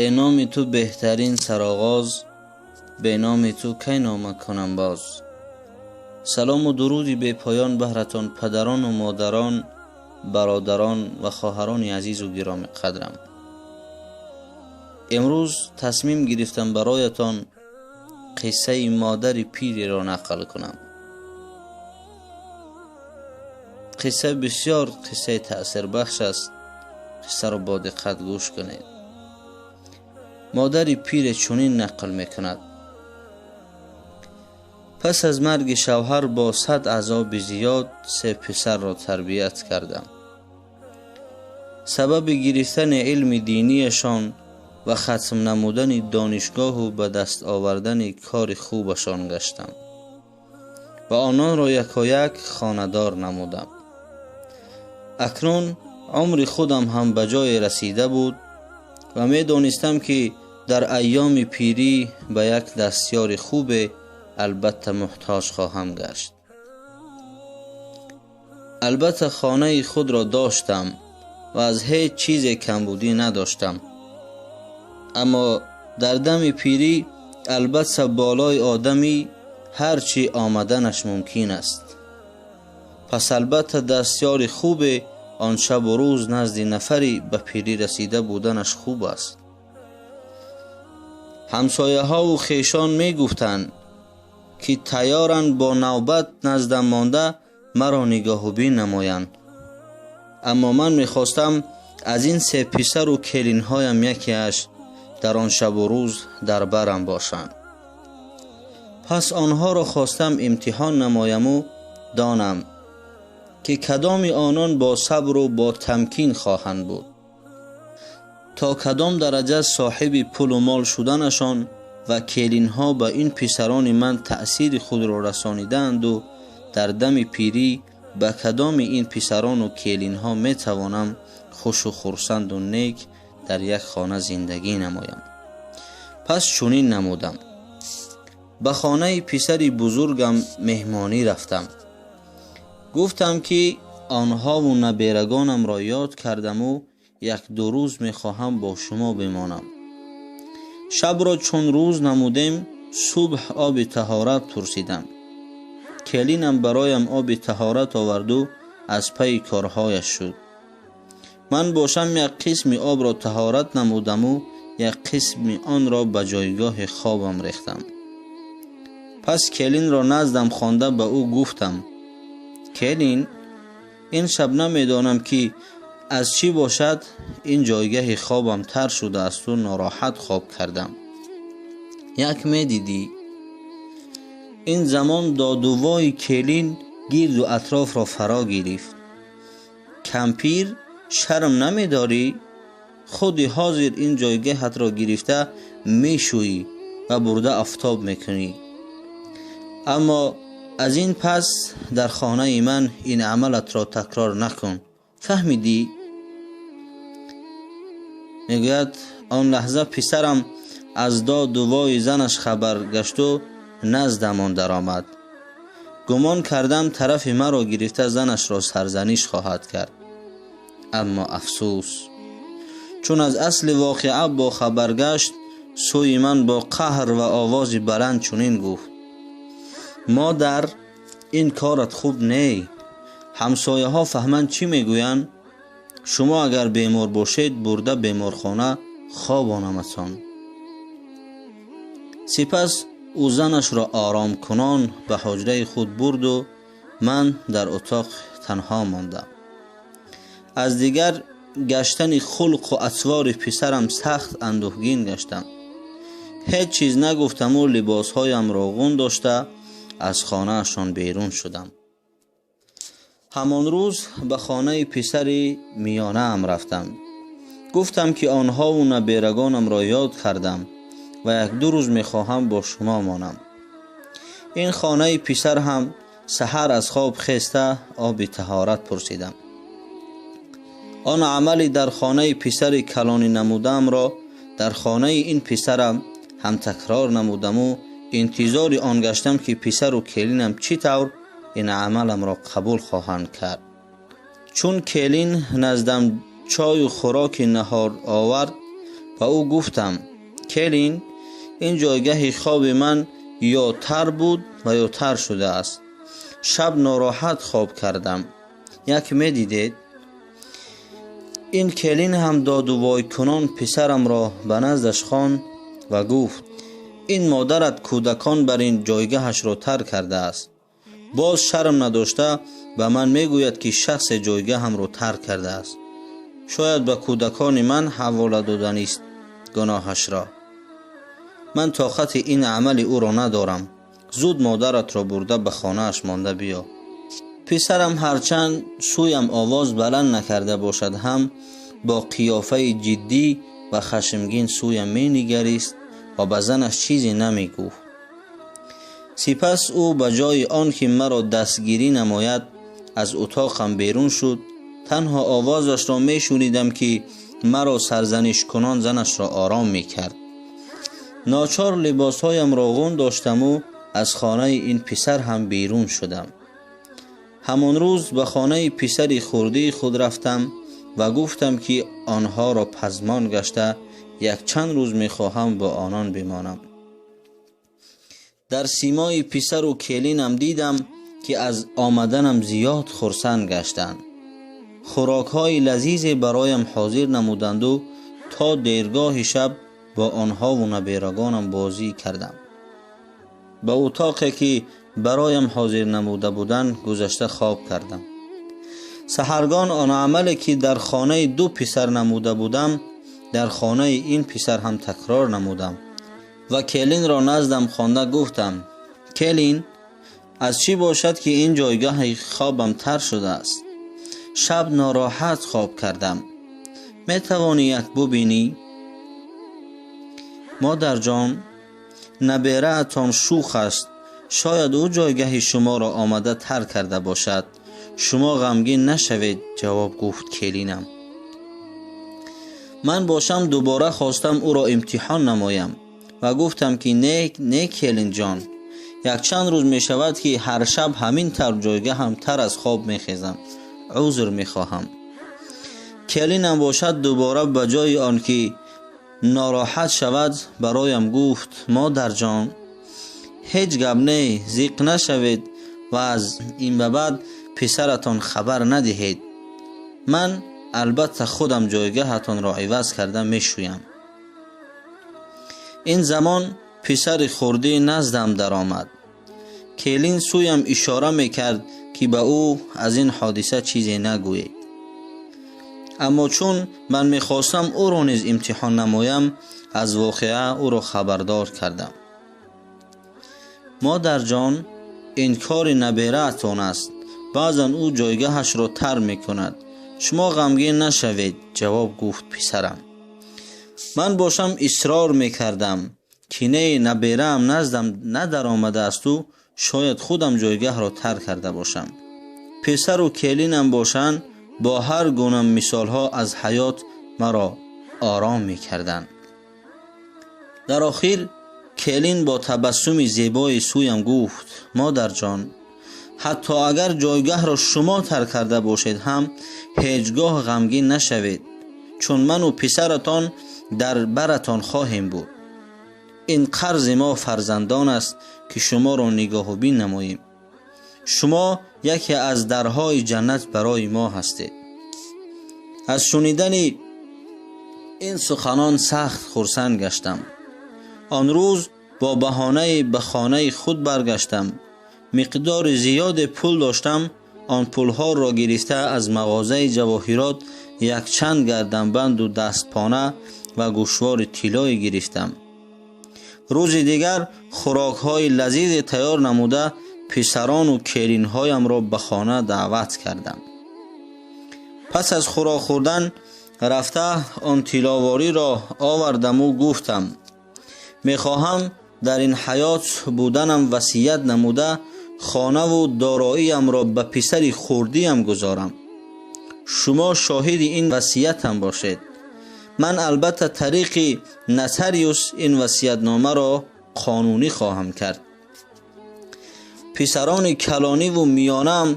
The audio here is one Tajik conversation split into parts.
Э номи ту беҳтарин сароғоз, бе номи ту кай нома кунам боз. Салому дуруди бепоён баҳратон, падарону модарон, бародарон ва хоҳарони азизу гиромиқадрам. Имрӯз тасмим гирифтам бароятон қиссаи модари пиреро нақл кунам. Қисса бисёр қиссаи таъсирбахш аст. Қиссаро бо диққат гӯш кунед. Модари пире чунин нақл мекунад: пас аз марги шавҳар бо 100 азоби зиёд се писарро тарбият кардам. Сабаби гирифтани илми динияшон ва хатм намудани донишгоҳу ба даст овардани кори хубашон гаштам ва ононро якояк хонадор намудам. Акнун умри худам ҳам ба ҷое расида буд ва медонистам, ки дар айёми пирӣ ба як дастёри хубе албатта муҳтоҷ хоҳам гашт. Албатта хонаи худро доштам ва аз ҳеҷ чизе камбудӣ надоштам, аммо дар дами пирӣ албатта болои одамӣ ҳар чӣ омаданаш мумкин аст. Пас албатта дастёри хубе он шабу рӯз назди нафари ба пирӣ расида буданаш хуб аст. Ҳамсояҳову хешон мегуфтанд, ки тайёранд бо навбат наздам монда маро нигоҳубин намоянд, аммо ман мехостам аз ин се писару келинҳоям якеаш дар он шабу рӯз дар барам бошанд. Пас онҳоро хостам имтиҳон намояму донам, ки кадоми онон бо сабру бо тамкин хоҳанд буд, то кадом дараҷа соҳиби пулу мол шуданашон ва келинҳо ба ин писарони ман таъсири худро расонидаанду дар дами пирӣ ба кадоми ин писарону келинҳо метавонам хушу хурсанду нек дар як хона зиндагӣ намоям. Пас чунин намудам: ба хонаи писари бузургам меҳмонӣ рафтам. Гуфтам, ки онҳову наберагонамро ёд кардаму як-ду рӯз мехоҳам бо шумо бимонам. Шабро чун рӯз намудем, субҳ оби таҳорат пурсидам. Келинам бароям оби таҳорат оварду аз пайи корҳояш шуд. Ман бошам як қисми обро таҳорат намудаму як қисми онро ба ҷойгоҳи хобам рехтам. Пас келинро наздам хонда ба ӯ гуфтам: келин, ин шаб намедонам, ки аз чӣ бошад, ин ҷойгаҳи хобам тар шудаасту нороҳат хоб кардам. Як медидӣ. Ин замон додувои келин гирду атрофро фаро гирифт. Кампир, шарм намедорӣ? Худи ҳозир ин ҷойгаҳатро гирифта мешӯӣ ва бурда офтоб мекунӣ. Аммо аз ин пас дар хонаи ман ин амалатро такрор накун. Фаҳмидӣ? Мегӯяд, он лаҳза писарам аз доду вои занаш хабар гашту наздамон даромад. Гумон кардам, тарафи маро гирифта занашро сарзаниш хоҳад кард. Аммо афсӯс, чун аз асли воқеа бохабар гашт, сӯи ман бо қаҳр ва овози баланд чунин гуфт: модар, ин корат хуб не. Ҳамсояҳо фаҳманд, чӣ мегӯянд? Шумо агар бемор бошед, бурда беморхона хобонаматон. Сипас ӯ занашро оромкунон ба ҳуҷраи худ бурду ман дар утоқ танҳо мондам. Аз дигар гаштани хулқу атвори писарам сахт андӯҳгин гаштам. Ҳеҷ чиз нагуфтаму либосҳоямро ғун дошта аз хонаашон берун шудам. Ҳамон рӯз ба хонаи писари миёнаам рафтам. Гуфтам, ки онҳову наберагонамро ёд кардам ва як-ду рӯз мехоҳам бо шумо монам. Ин хонаи писар ҳам саҳар аз хоб хеста оби таҳорат пурсидам. Он амали дар хонаи писари калонӣ намудаамро дар хонаи ин писарам ҳам такрор намудаму интизори он гаштам, ки писару келинам чӣ тавр ин амаламро қабул хоҳанд кард. Чун келин наздам чою хӯроки наҳор овард, Ба ӯ гуфтам: келин, ин ҷойгаҳи хоби ман ё тар буд ва ё тар шудааст. Шаб нороҳат хоб кардам. Як медидед? Ин келин ҳам доду войкунон писарамро ба наздаш хонд ва гуфт: ин модарат кӯдакон бар ин ҷойгаҳашро тар кардааст. Боз шарм надошта ба ман мегӯяд, ки шахсе ҷойгаҳамро тар кардааст. Шояд ба кӯдакони ман ҳавола доданист гуноҳашро. Ман тоқати ин амали ӯро надорам. Зуд модаратро бурда ба хонааш монда биё. Писарам ҳарчанд сӯям овоз баланд накарда бошад ҳам бо қиёфаи ҷиддӣ ва хашмгин сӯям менигарист ва ба занаш чизе намегуфт. Сипас ӯ ба ҷои он ки маро дастгирӣ намояд, аз утоқам берун шуд. Танҳо овозашро мешунидам, ки маро сарзанишкунон занашро ором мекард. Ночор либосҳоямро ғун доштаму аз хонаи ин писар ҳам берун шудам. Ҳамон рӯз ба хонаи писари хурдии худ рафтам ва гуфтам, ки онҳоро пазмон гашта якчанд рӯз мехоҳам бо онон бимонам. Дар симои писару келинам дидам, ки аз омаданам зиёд хурсанд гаштанд. Хӯрокҳои лазизе бароям ҳозир намуданду то дергоҳи шаб бо онҳову наберагонам бозӣ кардам. Ба утоқе ки бароям ҳозир намуда буданд гузашта хоб кардам. Саҳаргон он амале ки дар хонаи ду писар намуда будам, дар хонаи ин писар ҳам такрор намудам ва келинро наздам хонда гуфтам: келин, аз чӣ бошад, ки ин ҷойгаҳи хобам тар шудааст? Шаб нороҳат хоб кардам. Метавонӣ як бубинӣ? Модарҷон, набераатон шӯх аст. Шояд ӯ ҷойгаҳи шуморо омада тар карда бошад. Шумо ғамгин нашавед, ҷавоб гуфт келинам. Ман бошам дубора хостам ӯро имтиҳон намоям ва гуфтам, ки не, не, келинҷон, якчанд рӯз мешавад, ки ҳар шаб ҳамин тавр ҷойгаҳам тар аз хоб мехезам. Узр мехоҳам. Келинам бошад дубора ба ҷои он ки нороҳат шавад, бароям гуфт: модарҷон, ҳеҷ гап не, зиқ нашавед ва аз ин ба баъд писаратон хабар надиҳед. Ман албатта худам ҷойгаҳатонро иваз карда мешӯям. Ин замон писари хурдӣ наздам даромад. Келин сӯям ишора мекард, ки ба ӯ аз ин ҳодиса чизе нагӯед. Аммо чун ман мехостам ӯро низ имтиҳон намоям, аз воқеа ӯро хабардор кардам. Модарҷон, ин кори набераатон аст. Баъзан ӯ ҷойгаҳашро тар мекунад. Шумо ғамгин нашавед, ҷавоб гуфт писарам. Ман бошам исрор мекардам, ки не, набераам наздам надаромадаасту шояд худам ҷойгаҳро тар карда бошам. Писару келинам бошанд бо ҳар гуна мисолҳо аз ҳаёт маро ором мекарданд. Дар охир келин бо табассуми зебои сӯям гуфт: модарҷон, ҳатто агар ҷойгаҳро шумо тар карда бошед ҳам ҳеҷ гоҳ ғамгин нашавед, чун ману писаратон дар баратон хоҳем буд. Ин қарзи мо фарзандон аст, ки шуморо нигоҳубин намоем. Шумо яке аз дарҳои ҷаннат барои мо ҳастед. Аз шунидани ин суханон сахт хурсанд гаштам. Он рӯз бо баҳонаи ба хонаи худ баргаштам. Миқдори зиёде пул доштам. Он пулҳоро гирифта аз мағозаи ҷавоҳирот якчанд гарданбанду дастпона ва гӯшвори тиллое гирифтам. Рӯзи дигар хӯрокҳои лазизе тайёр намуда писарону келинҳоямро ба хона даъват кардам. Пас аз хӯрок хӯрдан рафта он тилловориро овардаму гуфтам: мехоҳам дар ин ҳаёт буданам васият намуда хонаву дороиямро ба писари хурдиям гузорам. Шумо шоҳиди ин васиятам бошед. Ман албатта тариқи нотариус ин васиятномаро қонунӣ хоҳам кард. Писарони калониву миёнаам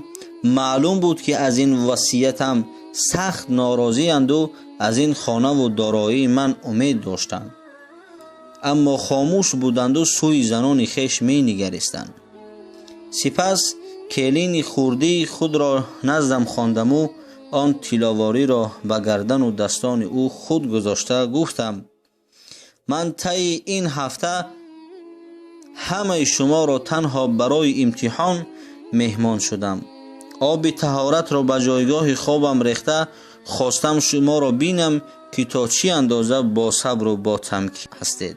маълум буд, ки аз ин васиятам сахт норозианду аз ин хонаву дороии ман умед доштанд, аммо хомӯш буданду сӯи занони хеш менигаристанд. Сипас келини хурдии худро наздам хондаму он тилловориро ба гардану дастони ӯ худ гузошта гуфтам: ман таи ин ҳафта ҳамаи шуморо танҳо барои имтиҳон меҳмон шудам. Оби таҳоратро ба ҷойгоҳи хобам рехта хостам шуморо бинам, ки то чӣ андоза босабру ботамкин ҳастед.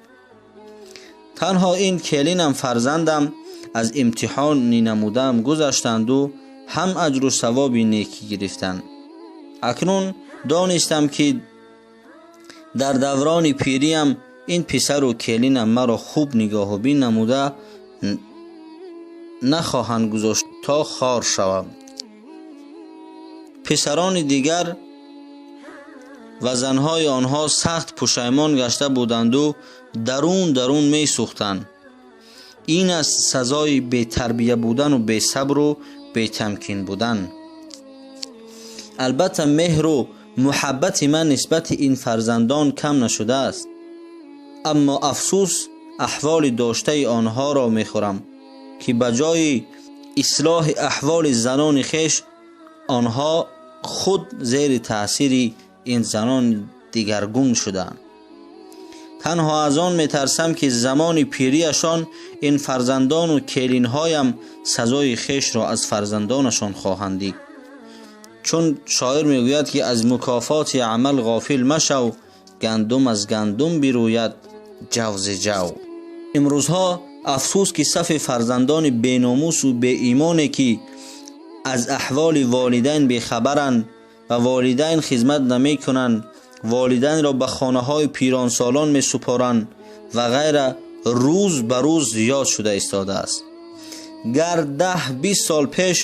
Танҳо ин келинам, фарзандам аз имтиҳони намудаам гузаштанду ҳам аҷру савоби некӣ гирифтанд. Акнун донистам, ки дар даврони пириям ин писару келинам маро хуб нигоҳубин намуда нахоҳанд гузошт, то хор шавам. Писарони дигар ва занҳои онҳо сахт пушаймон гашта буданду дарун дарун месӯхтанд. Ин аст сазои бетарбия будану бесабру бетамкин будан. Албатта, меҳру муҳаббати ман нисбати ин фарзандон кам нашудааст, аммо афсӯс аҳволи доштаи онҳоро мехӯрам, ки ба ҷои ислоҳи аҳволи занони хеш онҳо худ зери таъсири ин занон дигаргун шудаанд. Танҳо аз он метарсам, ки замони пирияшон ин фарзандону келинҳоям сазои хешро аз фарзандонашон хоҳанд дид. Чун шоир мегӯяд, ки аз мукофоти амал ғофил машав, гандум аз гандум бирӯяд, ҷав зи ҷав. Имрӯзҳо афсӯс, ки сафи фарзандони беномусу беимоне, ки аз аҳволи волидайн бехабаранд ва волидайн хизмат намекунанд, волидайнро ба хонаҳои пиронсолон месупоранд ва ғайра, рӯз ба рӯз зиёд шуда истодааст. Гар 10-20 сол пеш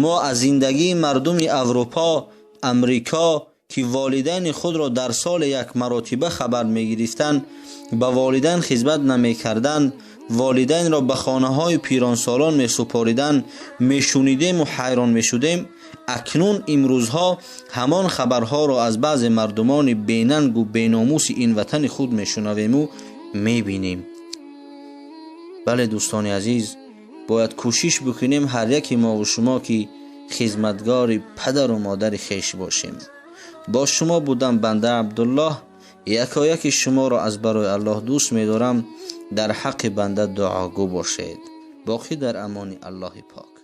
мо аз зиндагии мардуми Аврупо, Амрико, ки волидайни худро дар соли як маротиба хабар мегирифтанд, ба волидайн хизмат намекарданд, волидайнро ба хонаҳои пиронсолон месупориданд, мешунидему ҳайрон мешудем, акнун имрӯзҳо ҳамон хабарҳоро аз баъзе мардумони бенангу беномуси ин ватани худ мешунавему мебинем. Бале, дӯстони азиз, бояд кӯшиш бикунем ҳар яке мову шумо, ки хизматгори падару модари хеш бошем. Бо шумо будам банда Абдуллоҳ. Якояки шуморо аз барои Аллоҳ дӯст медорам. Дар ҳаққи банда дуогӯ бошед. Боқӣ дар амони Аллоҳи пок.